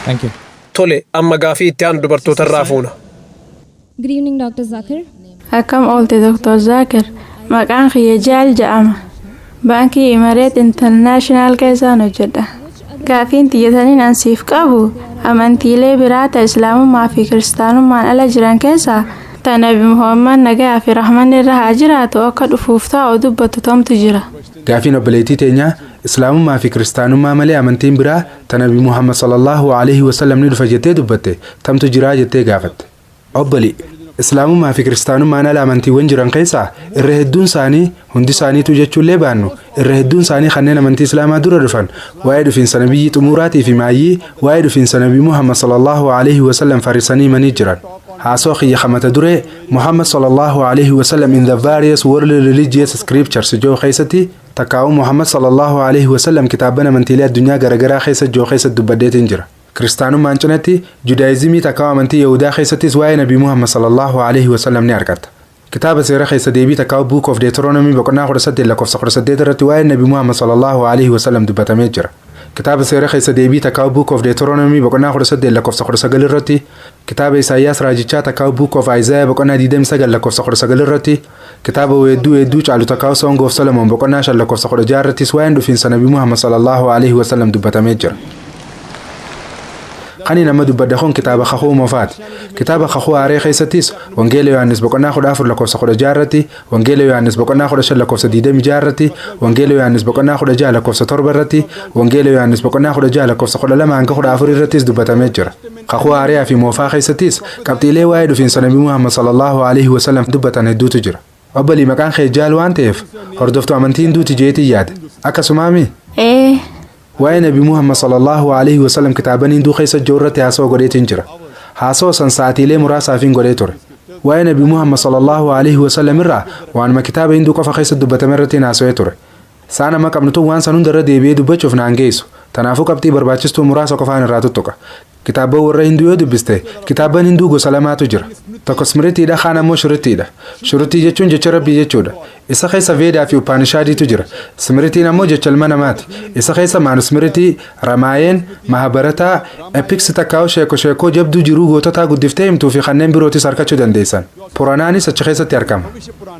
Thank you. Tole, amma gaafii itti aanu dubartoota irraa fuuna. Good evening, Dr. Zakir. Akkam oolte, Dr. Zaakir? Maqaan kiyya Jaal jedhama. Baankii Imareet Intarnaashinaal keessaan hojjedha. Gaafiin tiyyataniin an siif qabu, amantiilee biraa ta Islaamummaa fi Kiristaanummaan ala jiran keessaa ta Nabi Muhammad nagayaa fi rahmanni irra haa jiraatu akka dhufuuf taa'u dubbatu tamtu jira? Gaafiin obboleettii teenyaa, Islaamummaa fi Kiristaanummaa malee amantiin biraa ta Nabi Muhammad sallallahu alaihi wasallam ni dhufa jettee dubbatte tamtu jiraa jettee gaafatte. Obboli, Islaamummaa fi Kiristaanummaan ala amantiiwwan jiran keessaa irra hedduun isaanii, hundi isaaniitu jechuullee baannu, irra hedduun isaanii kanneen amantii Islaamaa dura dhufan waa'ee dhufiinsa nabiyyi xumuraatii fi maayyii waa'ee dhufiinsa Nabii Muhammad sallallahu alaihi wasallam farisanii himanii jiran. Haasoo kiyya mata duree "Muhammad sallallahu alaihi wasallam in the various world religious scriptures" joo keessatti, takkaa'uu "Muhammad sallallahu alaihi wasallam kitaabban amantiilee addunyaa garaagaraa keessa" joo keessatti dubbadheetiin jira. Kiristaanummaan cinatti Judaayizimii takkaa'u amantii Yahudaa keessattis waa'ee Nabii Muhammad sallallahu alaihi wasallam ni argatta. Kitaaba Seera Keessa Deebii takkaa'u Book of Deuteronomy boqonnaa 18 lakkoofsa 18 irratti waa'ee Nabii Muhammad sallallahu alaihi wasallam dubbatamee jira. Kitaaba Seera Keessa Deebii takkaa'u Book of Deuteronomy boqonnaa 18 lakkoofsa 19 irratti, kitaaba Isaayyaas raajichaa takkaa'u Book of Isaiah boqonnaa 29 lakkoofsa 19 irratti, kitaaba Weedduu Weedduu Caalu takkaa'u Song of Solomon boqonnaa 5 lakkoofsa 16 irrattis waa'een dhufiinsa Nabii Muhammad sallallahu alaihi wasallam dubbatamee jira. Kan nama dubbadda kun kitaaba Kakuu Moofaati. Kitaaba Kakuu Haaree keessattis Wangeela Yohaannis boqonnaa 14 lakkoofsa 16 irratti, Wangeela Yohaannis boqonnaa 15 lakkoofsa 26 irratti, Wangeela Yohaannis boqonnaa 16 lakkoofsa 7 irratti, Wangeela Yohaannis boqonnaa 16 lakkoofsa 12 hanga 14 irrattis dubbatamee jira. Kakuu Haaree fi Moofaa keessattis qabxiilee waa'ee dhufiinsa Nabii Muhammad sallallahu alaihi wasallam dubbatan hedduutu jira. Obbolii, maqaan kee Jaal waan ta'eef hordoftuu amantii Hinduuti jeetii yaade. Akkasumaami? Ee. Waa'ee Nabi Muhammad sallallahu alaihi wasallam kitaaban Hinduu keessa jiru irratti haasawaa godheetiin jira. Haasawaa san sa'aatiilee muraasaafin godhee ture. Waa'ee Nabi Muhammad sallallahu alaihi wasallam irraa waanuma kitaaba Hinduu qofa keessa dubbatame irratti haasawee ture. Sa'aan amma qabnu tun waan san hundarra deebi'ee dubbachuuf naan geessu. Tanaafuu qabxii barbaachistuu muraasa qofaan irraa tuttuqa. Kitaabban warra Hinduu yoo dubbiste, kitaabban Hinduu gosa lamaatu jira. Tokko Smritiidha, kaan ammoo Shurutiidha. Shurutii jechuun jecha Rabbii jechuudha. Isa keessa Veedaa fi Upanishaadiitu jira. Smritiin ammoo jecha ilma namaati. Isa keessa Maanusmiritii, Ramaayeen, Mahabarataa, Epics takkaa'u sheeko sheekoo jabduu jiruu goototaa guddiftee himtuu fi kanneen birootis argachuu dandeessan. Puranaanis achi keessatti argama.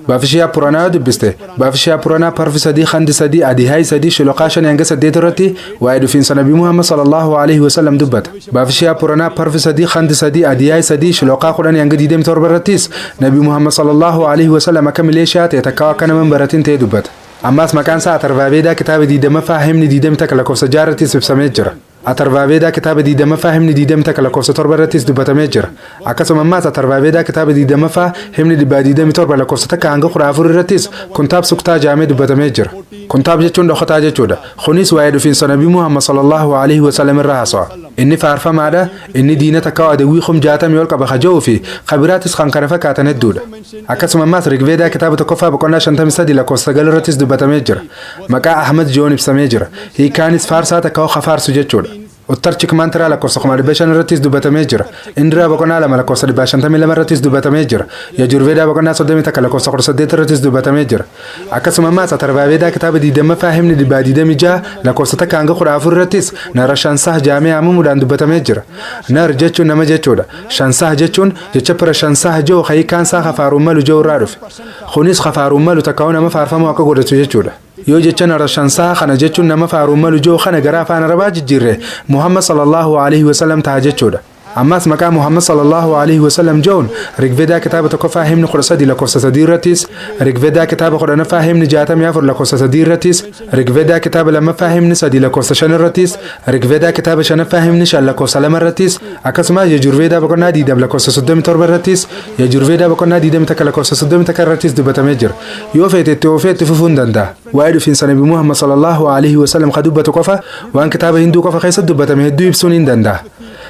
Baafishiyaa Puranaa yoo dubbiste, Baafishiyaa Puranaa parvi 3, khandi 3, adihaay 3, shiloqaa 5 hanga 8 irratti waa'ee dhufiinsa Nabii Muhammad sallallahu alaihi wasallam dubbata. Baafishiyaa Puranaa parvi 3, khandi 3, adihaay 3, shiloqaa 10 hanga 27 irrattis Nabii Muhammad sallallahu alaihi wasallam akka mileeshiyaa ta'e takkaa akka nama hin baratin ta'e dubbata. Ammaas maqaan isaa Atarvaaveedaa kitaaba 20ffaa himni 21 lakkoofsa 6 irrattis ibsamee jira. Atarvaaveedaa kitaaba 20ffaa himni 21 lakkoofsa 7 irrattis dubbatamee jira. Akkasuma ammaas Atarvaaveedaa kitaaba 20ffaa himni 127 lakkoofsa 1 hanga 14 irrattis Kuntaab Suktaa jaamee dubbatamee jira. Kuntaab jechuun dhokataa jechuudha. Kunis waa'ee dhufiinsa Nabii Muhammad sallallahu alaihi wasallam irraa haasawa. Inni faarfamaadha, inni diina takka adawwii 60,000 ol qaba kaja'uu fi kabiraatis kan kana fakkaatan hedduudha. Akkasuma ammaas Rigveedaa kitaaba tokkoffaa boqonnaa 53 lakkoofsa 9 irrattis dubbatamee jira. Maqaa Ahmad Joon ibsamee jira. Hiikaanis faarsaa takka faarsu jechuudha. Uttar Chikmaantiraa lakkoofsa 500,000 irrattis dubbatamee jira. Indiraa boqonnaa 2 lakkoofsa 152 irrattis dubbatamee jira. Yajurveedaa boqonnaa 31 lakkoofsa 18 irrattis dubbatamee jira. Akkasuma ammaas Atarvaaveedaa kitaaba 20ffaa himni 126 lakkoofsa 1 hanga 14 irrattis Nara Shansah jaamee amamuudhaan dubbatamee jira. Nar jechuun nama jechuudha. Shansah jechuun jecha Pira Shansah jiru hiikaan isaa kafaaruun malu jiru irraa dhufe. Kunis kafaaruun malu takkaa'u nama faarfamuu akka godhatu jechuudha. Yoo jecha Nara Shansaa kana jechuun nama faaruun malu jiru kana gara afaan Arabaa jijjiirre, Muhammad sallallahu alaihi wasallam ta'a jechuudha. Ammas maqaa Muhammad sallallahu alaihi wasallam jechuun Rigveedaa kitaaba tokkoffaa himni 13 lakkoofsa 3 irrattis, Rigveedaa kitaaba 10ffaa himni 64 lakkoofsa 3 irrattis, Rigveedaa kitaaba lammaffaa himni 3 lakkoofsa 5 irrattis, Rigveedaa kitaaba shanaffaa himni 5 lakkoofsa 2 irrattis, akkasumas Yajurveedaa boqonnaa 20 lakkoofsa 37 irrattis, Yajurveedaa boqonnaa 21 lakkoofsa 31 irrattis dubbatamee jira. Yoo feete itti oofee itti fufuu hin danda'a. Waa'ee dhufiinsa Nabi Muhammad sallallahu alaihi wasallam ka dubbatu qofa waan kitaaba Hinduu qofa keessatti dubbatame hedduu ibsuun hin danda'a.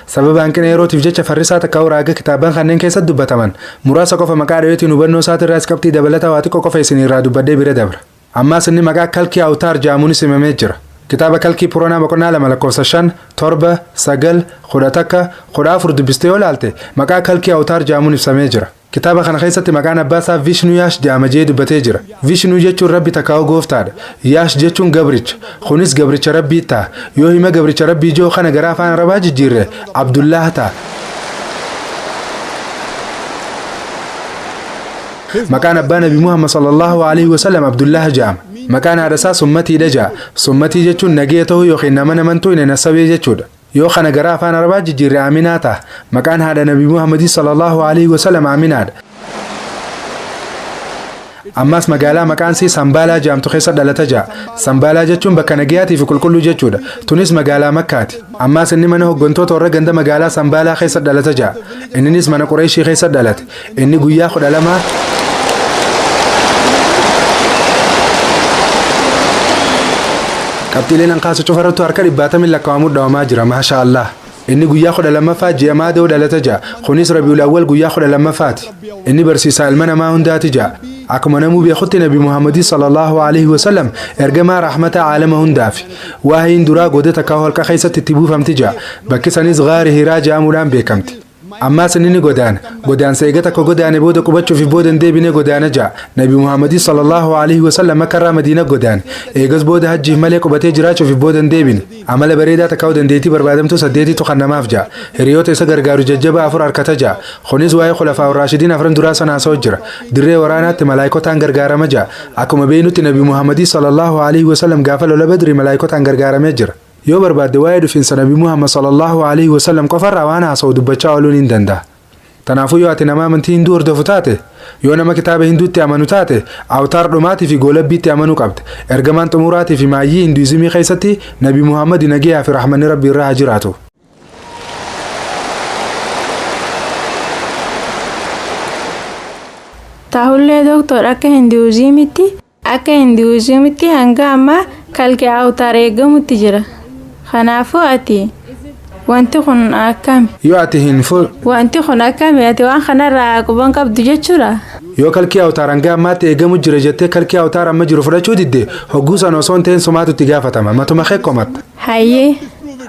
Sababa hanqina yerootiif jecha farrisaa takka raaga kitaaban kanneen keessatti dubbataman muraasa qofa maqaa dhaweetiin hubannoo isaatirraas qabxii dabalataa waa xiqqoo qofa isin irraa dubbadhee bira dabra. Ammaas inni maqaa Kalkii Awutaar jaamuunis himamee jira. Kitaaba Kalkii Puranaa boqonnaa 2 lakkoofsa 5, 7, 9, 11, 14 dubbistee yoo laalte maqaa Kalkii Awutaar jaamuun ibsamee jira. Kitaaba kana keessatti maqaan abbaa isaa Vishnu Yaash jedhama jee dubbatee jira. Vishnu jechuun rabbi takkaa'u gooftaadha. Yaash jechuun gabricha. Kunis gabricha rabbii ta'a. Yoo hima gabricha rabbii joo kana gara afaan Arabaa jijjiirre Abdullah ta'a. Maqaan abbaa Nabi Muhammad sallallahu alaihi wasallam Abdullah jedhama. Maqaan haadha isaa Summatiidha jedha. Summatii jechuun nagee ta'uu yookiin nama namantuu hin nasabee jechuudha. Yoo kana gara afaan Arabaa jijjiirre Aminaa ta'a. Maqaan haadha Nabi Muhammadii sallallahu alaihi wasallam Aminaadha. Ammas magaalaa maqaan isii Sambaalaa jedhamtu keessa dhalata ja'a. Sambaalaa jechuun bakka nagayaatii fi qulqulluu jechuudha. Tunis magaalaa Makkaati. Ammas inni mana hooggantoota warra ganda magaalaa Sambaalaa keessa dhalata ja'a. Inninis mana Qureeshii keessa dhalate. Inni guyyaa 12 qabxiileen hanqaasa cufarrattu harka dhibbaatamii lakkaa'amuu dhawamaa jira, maasha Allah. Inni guyyaa 12ffaa ji'a Maadoo dhalata ja'a. Kunis Rabiul Awwal guyyaa 12ffaati. Inni barsiisaa ilma namaa hundaati ja'a. Akkuma namuu beekutti Nabi Muhammadii sallallahu alaihi wasallam ergamaa rahmata aalama hundaafi. Waahiin duraa goda takkaa holqa keessatti itti buufamti ja'a. Bakki sanis gaari Hiraa jedhamuudhaan beekamti. Ammaas inni ni godaana. Godaansa eega takka godaane booda qubachuuf booda hin deebine godaana ja'a. Nabi Muhammadii sallallahu alaihi wasallam Makka irraa Madiina godaane. Eegas booda hajjiif malee qubatee jiraachuuf booda hin deebine. Amala bareedaa takkaa'u dandeettii barbaadamtuu saddeetitu kan namaaf ja'a. Hiriyoota isa gargaaru jajjaba afur harkata ja'a. Kunis waa'ee khulafaa raashidiin afran duraa sana haasa'u jira. Dirree waraanaatti malaayikotaan gargaarama ja'a. Akkuma beeynutti Nabi Muhammadii sallallahu alaihi wasallam gaafa lola Badri malaayikotaan gargaaramee jira. Yoo barbaadde waa'ee dhufiinsa Nabi Muhammad sallallahu alaihi wasallam qofarraa waan haasa'u dubbachaa ooluun hin danda'a. Kanaafuu yoo ati nama amantii Hinduu hordofu taate, yoo nama kitaaba Hinduutti amanu taate, awtaar dhumaatii fi goolabbiitti amanuu qabda. Ergamaan xumuraatii fi maayyii Hinduizimii keessatti Nabi Muhammad nagayaa fi rahmanni Rabbi irraa haa jiraatu. Tahullee doktor, akka Hinduuzimitti hanga ammaa kalqee awtaar eegamutti jira. Kanaafuu ati wanti kun akkami? Yoo ati hin fu Wanti kun akkami? Ati waan kanarraa quban qabdu jechuudha? Yoo kalkii awtaar hanga ammaatti eegamu jira jettee kalkii awtaar amma jiru fudhachuu didde, hogguu sana osoo hin ta'in sumaatu itti gaafatama. Matuma kee komatta. Hayyee.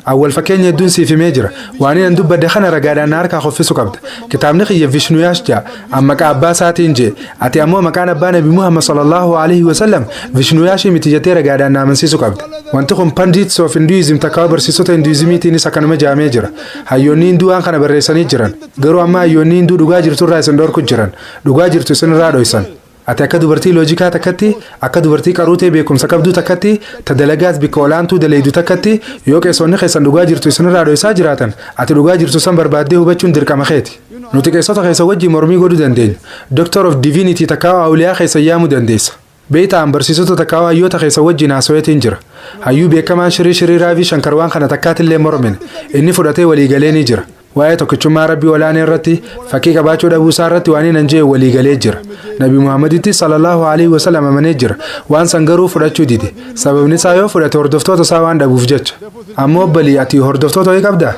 Awwal fakkeenya hedduun siif himee jira. Waan inni dubbadde kana ragaadhaan na harkaa koffisu qabda. Kitaabni kiyya Vishnuyash jedha. An maqaa abbaa isaatiin jee. Ati ammoo maqaan abbaa Nabi Muhammad sallallahu alaihi wasallam Vishnuyaashii miti jettee ragaadhaan na amansiisu qabda. Wanti kun Pandits of Hinduism takkaa barsiisota Hinduizimiitiinis akkanuma jaamee jira. Hayyoonni Hinduu waan kana barreessanii jiran. Garuu amma hayyoonni Hinduu dhugaa jirturraa isin dhorku jiran. Dhugaa jirtu isin irraa dhoysan. Ati akka dubartii loojikaa takkatti, akka dubartii qaruutee beekumsa qabduu takkatti, ta dalagaas bikka olaantuu daleeydu takkatti, yoo qeessonni keessan dhugaa jirtu isinirraa dhoysaa jiraatan, ati dhugaa jirtu san barbaaddee hubachuun dirqama keeti. Nuti qeessota keessa wajjin mormii godhuu dandeenya. Doctor of Divinity takkaa awliyaa keessa yaamuu dandeessa. Beeytaan barsiisota takkaa hayyoota keessa wajjin haasaweetiin jira. Hayyuu beekamaan Shirii Shirii Raavii Shankar waan kana takkaatillee mormine. Inni fudhatee walii galee ni jira. Waa'ee tokkichummaa Rabbii olaanee irratti, fakkii qabaachuu dhabuu isaa irratti waan inni jee walii galee jira. Nabi Muhammaditti sallallahu alaihi wasallam amanee jira. Waan san garuu fudhachuu dide. Sababni isaa yoo fudhate hordoftoota isaa waan dhabuuf jecha. Ammoo obbolii, ati hordoftoota wayii qabdaa?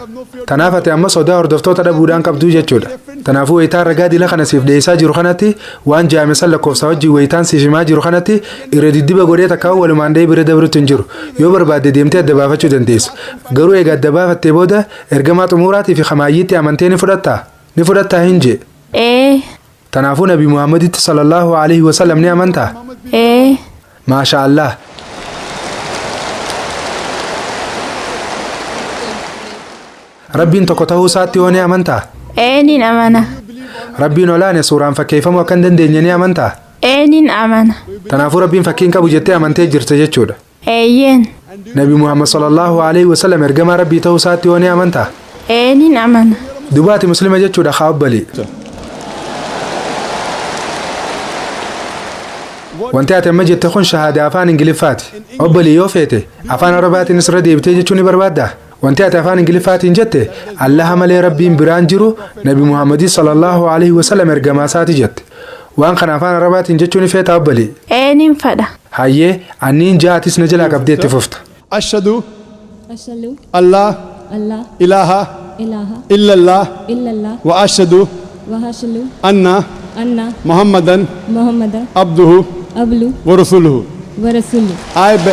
Tanaaf ati amma sodaa hordoftoota dhabuudhaan qabduu jechuudha. Tanaafuu wayitaan ragaa dila kana siif dhiyeessaa jiru kanatti, waan jaame san lakkoofsa wajjin wayitaan siif himaa jiru kanatti, irra diddiba godhee takkaa walumaan dhahee bira dabrutti hin jiru. Yoo barbaadde deemtee adda baafachuu dandeessa. Garuu egaa adda baafattee booda ergamaa xumuraatii fi kamaayyiitti amantee ni fudhattaa? Ni fudhattaa hin jee? Ee. Tanaafuu Nabi Muhammaditti sallallahu alaihi wasallam ni amantaa? Ee. Maasha Allah. Rabbiin tokko ta'uu isaatti hoo ni amantaa? Ee, nin amana. Rabbiin olaane suuraan fakkeeffamuu akka hin dandeenye ni amantaa? Ee, nin amana. Tanaafuu Rabbiin fakkiin qabu jettee amantee jirte jechuudha. Eeyyeen. Nabi Muhammad sallallahu alaihi wasallam ergamaa Rabbii ta'uu isaatti hoo ni amantaa? Ee, nin amana. Duuba ati muslima jechuudha haa obbalii. Wanti ati amma jette kun shahaadaa afaan Ingiliffaati. Obbolii, yoo feete afaan Arabaatiin irra deebitee jechuu ni barbaaddaa? Wanti ati afaan Ingiliffaatiin jette Allaha malee Rabbiin biraan jiru, Nabi Muhammadii sallallahu alaihi wasallam ergamaa isaati jette. Waan kana afaan Arabaatiin jechuu ni feetaa, obbolii? Ee, nin fedha. Hayyee, anniin ja'atis na jalaa qabdee itti fufta. أشهد أشهد أن لا أن لا إله إله إلا الله إلا الله وأشهد وأشهد أن أن محمدا محمدا عبده عبده ورسوله. ورسوله. I be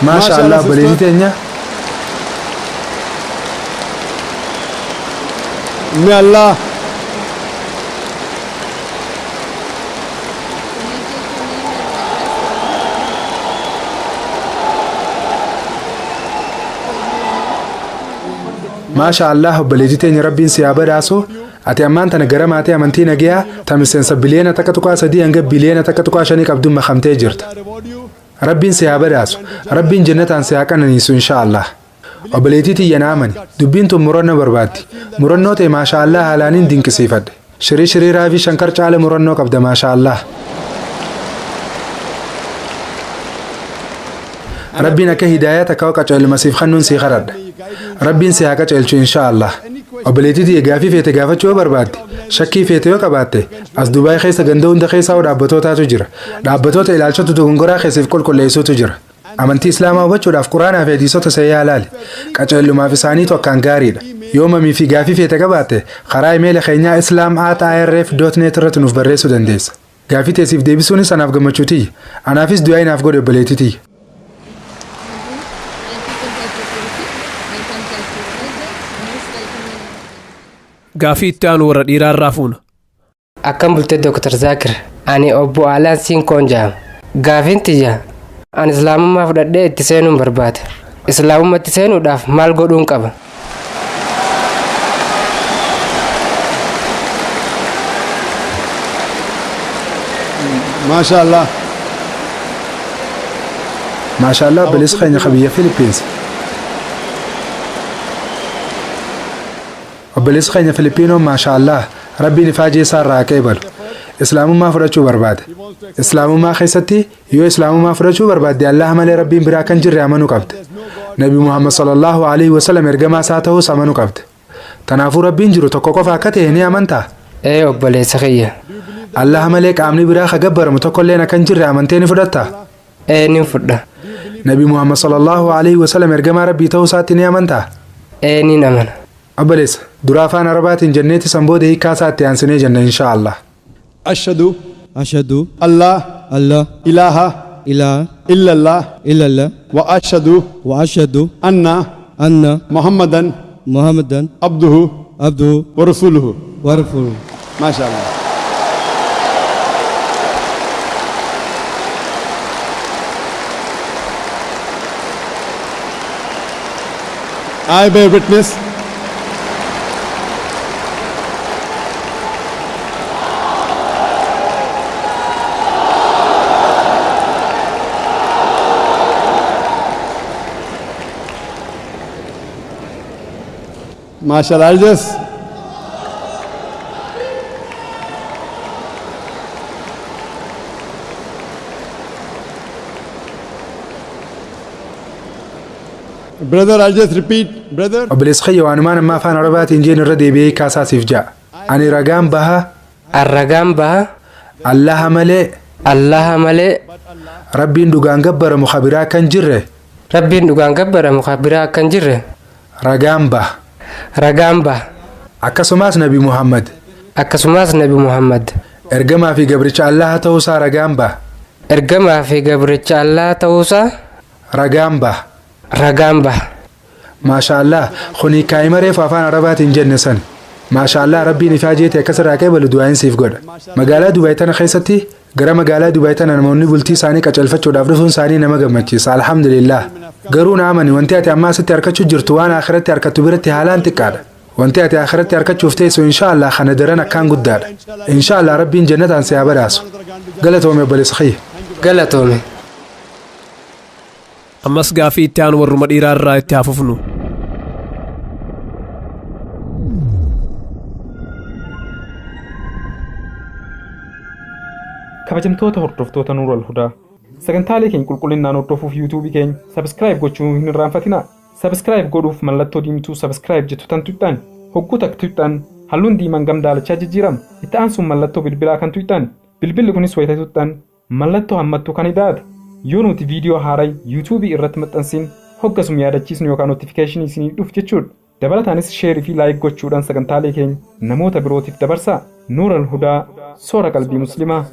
Maasha Allah obboleettii teenya. May Allah Maasha Allah obboleettii teenya Rabbiin si haa badhaasu. Ati ammaan tana gara maatii amantii nagayaa ta miseensa biliyoona 1.3 hanga biliyoona 1.5 qabduun makamtee jirta. Rabbiin si haa badhaasu. Rabbiin jannataan si haa qananiisu insha Allah. Obboleettii tiyya na amani. Dubbiin tun murannoo barbaaddi. Murannoo ta'e maasha Allah haalaaniin dinqisiifadhe. Shirii Shirii Raavii Shankar caala murannoo qabda maasha Allah. Rabbiin akka hidaayaa takka qaceelma siif kennuun sii kadhadha. Rabbiin si haa qaceelchu insha Allah. Obboleettii tiyya gaafii feete gaafachuu yoo barbaadde, shakkii feete yoo qabaatte, as Dubaay keessa ganda hunda keessaa dhaabbatootaatu jira. Dhaabbatoota ilaalchota dogongoraa keessiif qulqulleessuutu jira. Amantii Islaamaa hubachuudhaaf Quraanaa fi hadiisota sayyaa ilaali. Qaceellumaaf isaaniitu akkaan gaariidha. Yoo mamii fi gaafii feete qabaatte, karaa imeela keenyaa islam@irf.net irratti nuuf barreessuu dandeessa. Gaafii teessiif deebisuunis anaaf gammachuu tiyya. Anaafis du'aa inaaf godhe obboleettii tiyya. Gaafii itti aanu warra dhiiraa irraa fuuna. Akkam bulte Dr. Zaakir, ani obbo Alaan Siinkoon jedhama. Gaafiin tiyya, ani islaamummaa fudhadhee itti seenuun barbaada. Islaamummaatti seenuudhaaf maal godhuun qaba? Maasha Allah. Maasha Allah obboleessi keenya ka biyya Filipiins. Obboleessi keenya Filipiinoon maasha Allah Rabbiin ifaajee isaa irraa haa qeebalu. Islaamummaa fudhachuu barbaade. Islaamummaa keessatti yoo islaamummaa fudhachuu barbaadde Allah malee Rabbiin biraa kan jirre amanuu qabde. Nabi Muhammad sallallahu alaihi wasallam ergamaa isaa ta'uus amanuu qabde. Kanaafuu Rabbiin jiru tokko qofa akka ta'e ni amantaa? Ee obboleessa kiyya. Allah malee qaamni biraa ka gabbaramu tokkolleen akka hin jirre amantee ni fudhattaa? Ee nin fudha. Nabi Muhammad sallallahu alaihi wasallam ergamaa Rabbii ta'uu isaatti ni amantaa? Ee nin amana. Obboleessa, dura afaan Arabaatiin jenneeti san booda hiikkaa isaatti aansinee jenna insha Allah. Ashhadu Ashhadu Allah Allah ilaha ilaha illallah illallah wa ashhadu wa ashhadu anna anna Muhammadan Muhammadan abduhu abduhu wa rasuluhu. wa rasuluhu. Maasha Allah. I bear witness Mashallah, I'll just Brother, I'll just repeat, brother. Obboleessi kiyya waanumaan amma afaan Arabaatiin jeen irra deebi'ee hiikkaa isaasiif ja'a. Ani ragaan baha. Arragaan baha. Allaha malee. Allaha malee. Rabbiin dhugaan gabbaramu ka biraa kan jirre. Rabbiin dhugaan gabbaramu ka biraa kan jirre. Ragaan baha. Ragaan baha. Akkasumas Nabi Muhammad. Akkasumas Nabi Muhammad. Ergamaa fi gabricha Allaha ta'uusaa ragaan baha. Ergamaa fi gabricha Allaha ta'uusaa. Ragaan baha. Ragaan baha. Maasha Allah, kuni kaa'ima reefu afaan Arabaatiin jenne san. Maasha Allah, Rabbiin ifaa jeete akkasirraa qeebalu du'aayin siif godha. Magaalaa Dubaay tana keessatti gara magaalaa Dubaay tana namoonni bultii isaanii qaceelfachuudhaaf dhufuun isaanii nama gammachiisa. Alhamdulillah. Garuu na amani wanti ati ammaa asitti harkachuu jirtu waan akhiratti harkattu biratti haalaan xiqqaadha. Wanti ati akhiratti harkachuuf teessu insha Allah kana daran akkaan guddaadha. Insha Allah Rabbiin jannataan si haa badhaasu. Galatoome obboleessa kiyya. Galatoome. Ammas gaafii itti aanu warruma dhiiraa irraa itti haa fufnu. Kabajamtoota hordoftoota Nuural Hudaa, sagantaalee keenya qulqullinnaan hordofuuf yuutuubii keenya sabiskiraayib gochuu hin irraanfatinaa. Sabiskiraayib godhuuf mallattoo diimtuu sabiskiraayib jettu tan tuqxan, hogguu takka tuqxan halluun diimaan gamdaalachaa jijjiirama. Itti aansuun mallattoo bilbilaa kan tuqxan, bilbilli kunis wayita tuqxan mallattoo hammattuu kan hidaate. Yoo nuti viidiyoo haaraa yuutuubii irratti maxxansin hoggasum yaadachiisnu yookaan notifikashinii isinii dhufu jechuudha. Dabalataanis sheerii fi laayik gochuudhaan sagantaalee keenya namoota birootiif dabarsaa. Nuural Hudaa, soora qalbii Muslimaa.